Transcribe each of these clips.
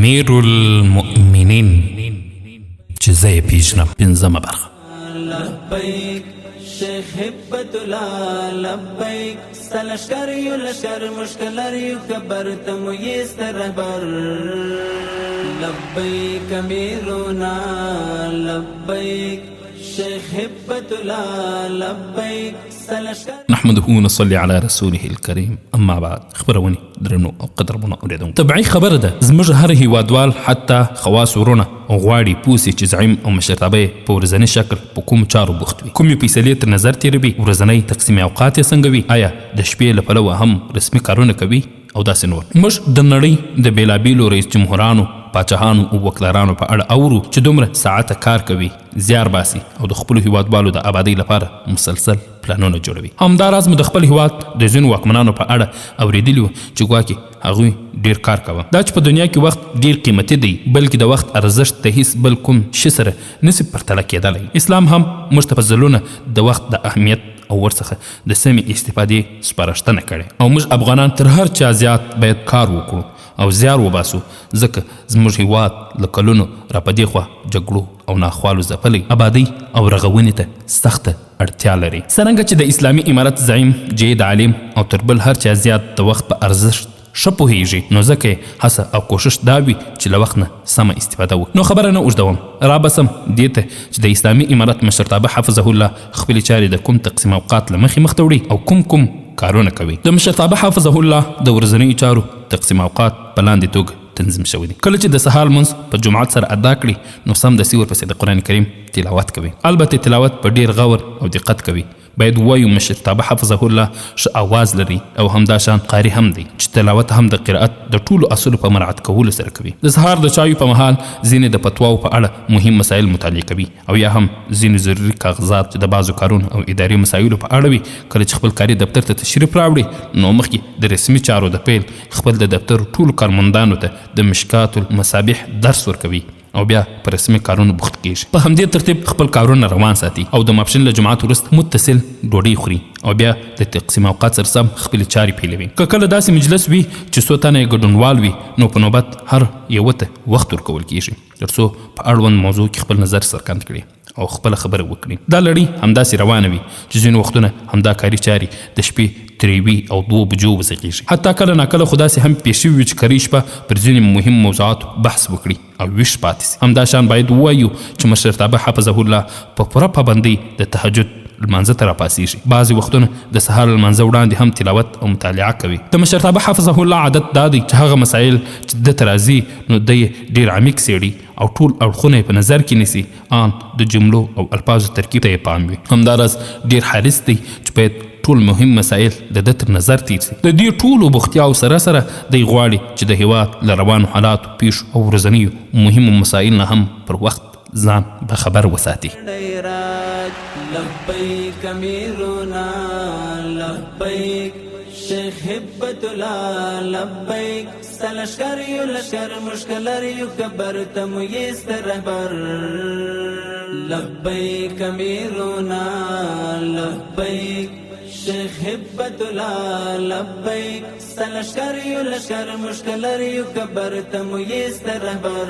امیر المؤمنین چې زه یې پیژنم. پنځمه برخه. لبیک شیخ هبت الله، لبیک سلشکر یو لشکر مشکلر یو کبر تمو یې ستر رهبر. لبیک امیرونا، لبیک شیخ هبت الله، لبیک سلشکر. نحمده ونصلي على رسوله الكريم، اما بعد. خپرونې درنو او قدرمنو اورېدونکو، طبعي خبره ده زموږ هر هیوادوال حتی خواص وروڼه غواړي پوه سي چې زعیم او مشرتابه یې په ورځني شکل په کومو چارو بوخت وي، کومې فیصلې تر نظر تېروي، ورځنی تقسیم اوقات یې څنګه وي، آیا د شپې له پلوه هم رسمي کارونه کوي او داسې نور. موږ د نړۍ د بېلابېلو رئیس جمهورانو، پاچاهانو او وکدارانو په اړه اورو چې دومره ساعته کار کوي، زیار باسي او د خپلو هیوادوالو د آبادۍ لپاره مسلسل پلانونه جوړوي. همداراز مو د خپل هیواد د ځینو واکمنانو په اړه اورېدلي وو چې ګواکې هغوی ډېر کار کاوه. دا چې په دنیا کې وخت ډېر قیمتي دی، بلکې د وخت ارزښت د هیڅ بل کوم شي سره نسي پرتله کېدلی. اسلام هم موږ ته په ځلونه د وخت د اهمیت او ورڅخه د سمې استفادې سپارښتنه کړې، او موږ افغانان تر هر چا زیات باید کار وکړو او زیار وباسو، ځکه زموږ هیواد له کلونو راپدېخوا جګړو او ناخوالو ځپلی، آبادۍ او رغونې ته سخته اړتیا لري. څرنګه چې د اسلامي امارت زعیم جید عالم او تر بل هر چا زیات د وخت په ارزښت ښه پوهېږي، نو ځکه یې هڅه او کوښښ دا وي چې له وخت نه سمه استفاده وکړي. نو خبره نه اوږدوم، را به سم دې ته چې د اسلامي امارت مشرتابه حفظه الله خپلې چارې د کوم تقسیم اوقات له مخې مخته وړي او کوم کوم کارونه کوي. د مشرتابه حفظه الله د ورځنیو چارو تقسیم اوقات په لاندې توګه تنظیم شوی دی. کله چې د سهار لمونځ په جماعت سره ادا کړي، نو سمدستي ورپسې د قرآن کریم تلاوت کوي. البته تلاوت په ډېر غور او دقت کوي. باید ووایو مشرتابه حفظه الله ښه اواز لري او همداشان قاري هم دی چې تلاوت هم د قرائت د ټولو اصولو په مراعت کولو سره کوي. د سهار د چایو په مهال ځینې د فتواو په اړه مهم مسایل مطالعه کوي او یا هم ځینې ضروري کاغذات چې د بعضو کارونو او اداري مسایلو په اړه وي. کله چې خپل کاري دفتر ته تشریف راوړي، نو مخکې د رسمي چارو د پیل خپل د دفتر ټولو کارمندانو ته د مشکات المصابیح درس ورکوي او بیا په رسمي کارونو بوخت کېږي. په همدې ترتیب خپل کارونه روان ساتي او د ماپښین له جماعت وروسته متصل ډوډۍ خوري او بیا د تقسیم اوقات سره سم خپلې چارې پیلوي. که کله داسې مجلس وي چې څو تنه یې ګډونوال وي، نو په نوبت هر یوه ته وخت ورکول کېږي ترڅو په اړوند موضوع کې خپل نظر څرګند کړي او خپله خبره وکړي. دا لړۍ همداسې روانه وي چې ځینې وختونه همدا کاري چارې د شپې تر یوې او دوو بجو وځغېږي. حتی کله ناکله خو داسې هم پېښ شوي وي چې کرۍ شپه پر ځینې مهمو موضوعاتو بحث وکړي او ویښ پاتې سي. همداشان باید ووایو چې مشرتابه حفظه الله په پوره پابندۍ د تهجد لمانځه ته راپاڅېږي. بعضې وختونه د سهار لمانځه وړاندې هم تلاوت او مطالعه کوي. د مشرتابه حفظه الله عادت دا دی چې هغه مسایل چې ده ته راځي، نو دی یې ډېر عمیق څېړي او ټول اړخونه یې په نظر کې نیسي، آن د جملو او الفاظو ترکیب ته یې پام وي. همداراز ډېر حریص دی چې باید ټول مهم مسایل د ده تر نظر تېر سي. د دې ټولو بوختیاو سره سره دی غواړي چې د هیواد له روانو حالاتو، پېښو او ورځنیو مهمو مسایل نه هم پر وخت ځان باخبر وساتي. لبیک امیرونا، لبیک شیخ هبت الله، لبیک سلشکر یو لشکر مشکلر یو کبر تمو یې ستر رهبر. لبیک امیرونا، لبیک شیخ هبت الله، لبیک سلشکر یو لشکر مشکلر یو کبر تمو یې ستر رهبر.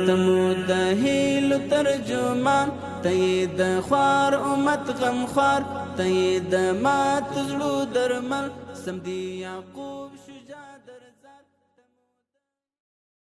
تمو د هیلو ترجمان، ته یې د خوار امت غمخوار، ته یې د مات زړو درمل، سم دی یعقوب.